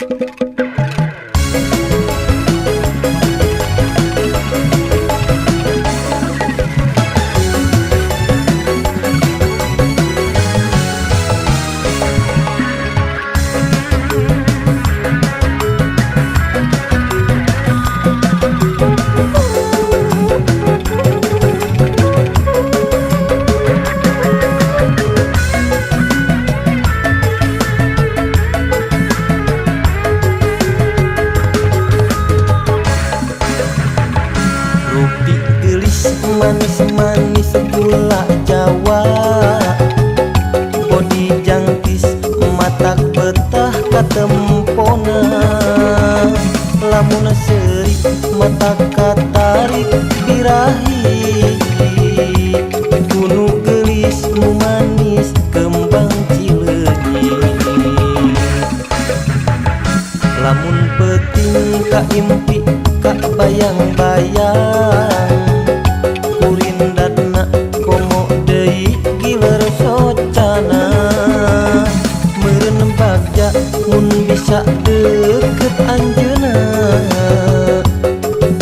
Rupi geulis manis-manis gula Jawa, bodi jangkis matak betah katempona. Lamun seuri mata katarik birahi, kunu geulis nu manis kembang Cileunyi. Lamun peuting kaimpi ka bayang-bayang, kurindatna komo deui giler socana. Meureun bagja mun bisa deukeut anjeunna,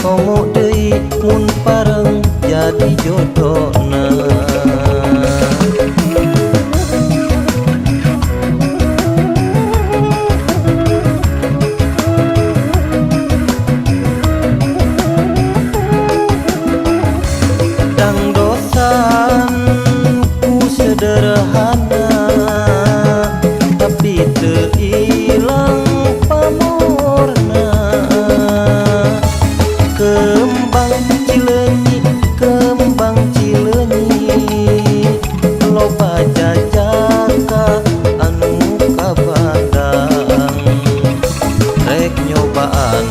komo deui mun pareng jadi jodona. Dangdosan ku sederhana, tapi teu ilang pamorna. Kembang Cileunyi, kembang Cileunyi, loba jajaka anu kabandang. Rek nyobaan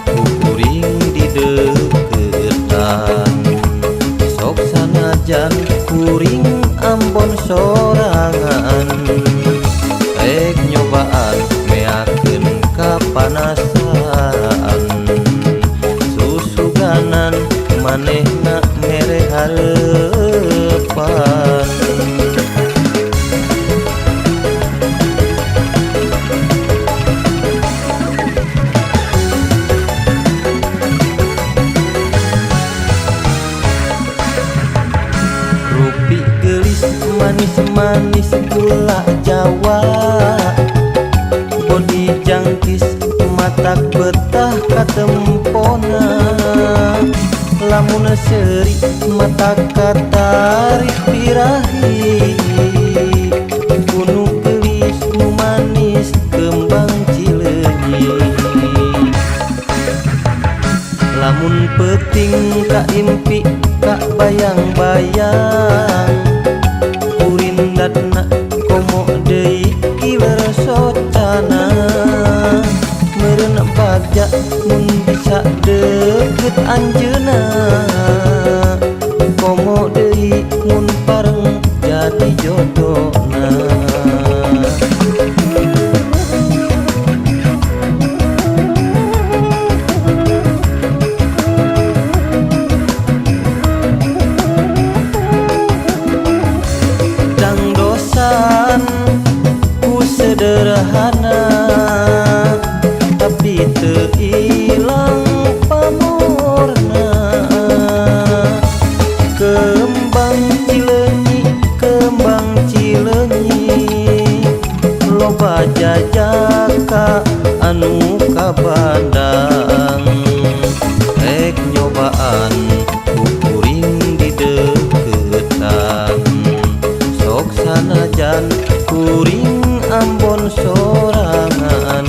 ku kuring dideuketan, sok sanajan kuring ambon sorangan. Rek nyobaan meakeun kapanasaran, susuganan manehna mere hareupan. Rupi geulis manis-manis gula Jawa, bodi jangkis matak betah katempona. Lamun seuri mata katarik birahi, kunu geulis nu manis kembang Cileunyi. Lamun peuting kaimpi ka bayang-bayang, kurindatna komo deui kiler socana. Meureun bagja mun bisa deukeut anjeunna, komo deui mun pareng jadi jodona. Dangdosan ku sederhana, tapi teu ilang pamorna. Kembang Cileunyi, kembang Cileunyi, loba jajaka anu kabandang. Rek nyobaan ku kuring dideuketan, sok sanajan kuring ambon sorangan.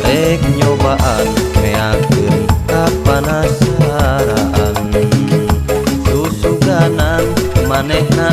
Rek nyobaan meakeun kapanasaran, susuganan manehna